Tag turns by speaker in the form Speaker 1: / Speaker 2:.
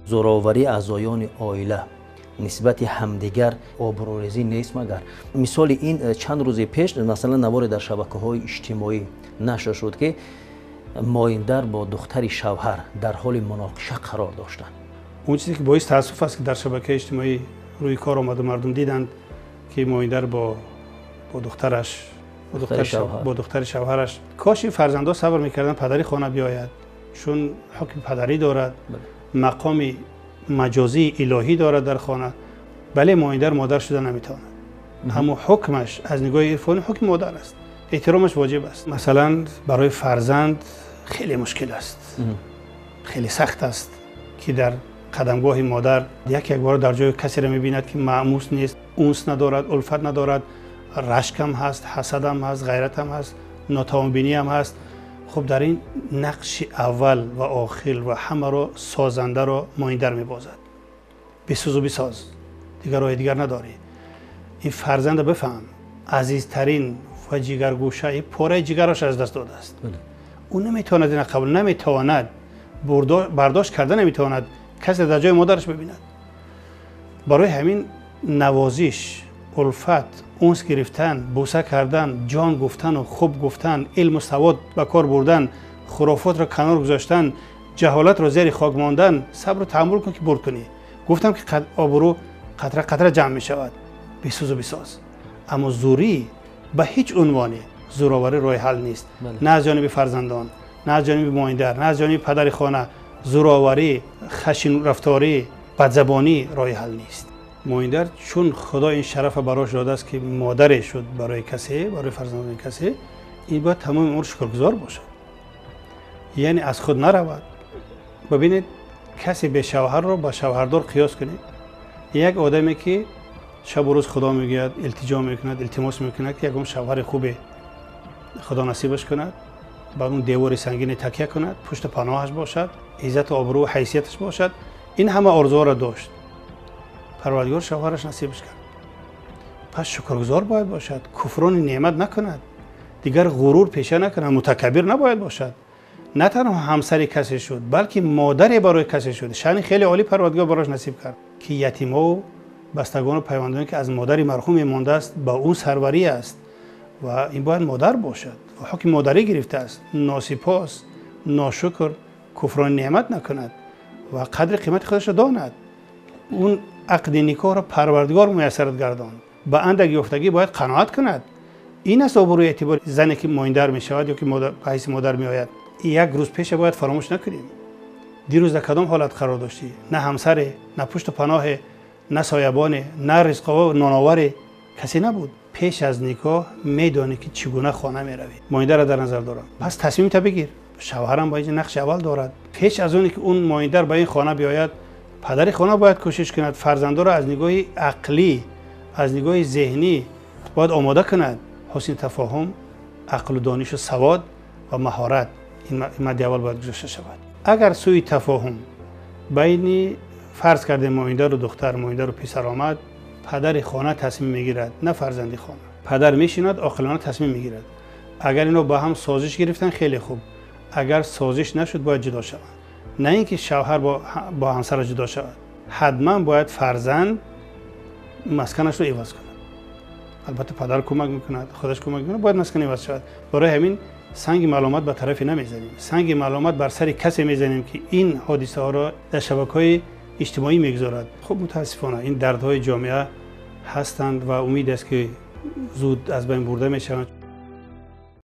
Speaker 1: Зӯроварии аъзоёни оила нисбати ҳамдигар обрӯрезӣ нест магар? Мисоли ин чанд рӯзи пеш, масалан, наворе дар шабакаҳои иҷтимоӣ нашр шуд, ки моиндар бо духтари шавҳар дар ҳоли муноқиша қарор доштанд.
Speaker 2: Он чизе ки боиси таассуф аст, ки дар шабакаи иҷтимоӣ рӯи кор омаду мардум диданд, ки моиндар бо духтараш, бо духтари шавҳараш. Кош ин фарзандҳо сабр мекарданд падари хона биёяд, чун ҳукми падарӣ дорад, мақоми маҷозии илоҳӣ дорад дар хона. Бале, моиндар модар шуда наметавонад, аммо ҳукмаш аз нигоҳи ирфонӣ ҳукми модар аст, эҳтиромаш воҷиб аст. Масалан, барои фарзанд хеле мушкил аст, хеле сахт аст, ки дар қадамгоҳи модар як бор дар ҷои касеро мебинад, ки маъмус нест, унс надорад, улфат надорад, рашкам ҳаст, ҳасадам ҳаст, ғайратам ҳаст, нотавонбиниам ҳаст. Хуб, дар ин нақши аввал ва охир ва ҳамаро созандаро моиндар мебозад. Бисӯзу бисоз, дигар роҳи дигар надорӣ. Ин фарзанда бифаҳм, азизтарин ва ҷигаргӯшаи пораи ҷигараш аз даст додааст. Ӯ наметавонад ина қабул, наметавонад бардошт карда, наметавонад касе дар ҷои модараш бибинад. Барои ҳамин навозиш, улфат, унс гирифтан, бӯса кардан, ҷон гуфтану хуб гуфтан, илму савод ба кор бурдан, хурофотро канор гузоштан, ҷаҳолатро зери хок мондан, сабру таҳаммул кун, ки бурд кунӣ. Гуфтам, ки обрӯ қатра қатра ҷамъ мешавад, бисӯзу бисоз. Аммо зӯрӣ ба ҳеҷ унвоне, зӯроварӣ роҳи ҳал нест, на аз ҷониби фарзандон, на аз ҷониби моиндар, на аз ҷониби падари хона. Зӯроварӣ, хашинрафторӣ, бадзабонӣ роҳи ҳал нест. Моиндар чун Худо ин шарафа барош додааст, ки модаре шуд барои касе, барои фарзандони касе, ин бояд тамоми умр шукргузор бошад, яъне аз худ наравад. Бибинед, касе бешавҳарро ба шавҳардор қиёс кунед. Як одаме, ки шабу рӯз Худо мегӯяд, илтиҷо мекунад, илтимос мекунад, ки ягон шавҳари хубе Худо насибаш кунад, бар он девори сангине такя кунад, пушти паноҳаш бошад, иззату обрӯу ҳайсияташ бошад. Ин ҳама орзуҳоро дошт, Парвардигор шавҳараш насибаш кард. Пас шукргузор бояд бошад, куфрони неъмат накунад, дигар ғурур пеша накунад, мутакаббир набояд бошад. На танҳо ҳамсари касе шуд, балки модаре барои касе шуд. Шаъни хеле олӣ Парвардигор барош насиб кард, ки ятимову бастагону пайвандоне, ки аз модари марҳуме мондааст, ба ӯ сарварӣ аст ва ин бояд модар бошад ва ҳукми модарӣ гирифтааст. Носипос, ношукр, куфрони неъмат накунад ва қадри қимати худашро донад. Он ақди никоҳро Парвардигор муяссарат гардонд, ба андак ёфтагӣ бояд қаноат кунад. Ин аст обрӯи эътибори зане, ки моиндар мешавад ё ки ба ҳайси модар меояд. Як рӯз пеша бояд фаромӯш накунем, дирӯз дар кадом ҳолат қарор доштӣ. На ҳамсаре, на пушту паноҳе, на соябоне, на ризқову ноноваре, касе набуд. Пеш аз никоҳ медонӣ, ки чӣ гуна хона меравӣ. Моиндарро дар назар дорам. Пас тасмимта бигир. Шавҳарам ба ин нақши аввал дорад. Пеш аз оне ки он моиндар ба ин хона биёяд, падари хона бояд кӯшиш кунад фарзандоро аз нигоҳи ақлӣ, аз нигоҳи зеҳнӣ бояд омода кунад. Ҳусни тафоҳум, ақлу донишу савод ва маҳорат ин мадди аввал бояд гузошта шавад. Агар сӯи тафоҳум байни, фарз кардем, моиндару духтар, моиндару писар омад, падари хона тасмим мегирад, на фарзанди хона. Падар мешинад, оқилона тасмим мегирад. Агар ино ба ҳам созиш гирифтан, хеле хуб. Агар созиш нашуд, бояд ҷудо шаванд. На ин ки шавҳар бо ҳамсараш ҷудо шавад, ҳатман бояд фарзанд масканашро иваз кунад. Албатта, падар кӯмак мекунад, худаш кӯмак мекунад, бояд маскан иваз шавад. Барои ҳамин санги маълумот ба тарафе намезанем, санги маълумот бар сари касе мезанем, ки ин ҳодисаҳоро дар шабакаҳои иҷтимоӣ мегузорад. Хуб, мутаассифона, ин дардҳои ҷомеа ҳастанд ва умед аст, ки зуд аз байн бурда мешаванд.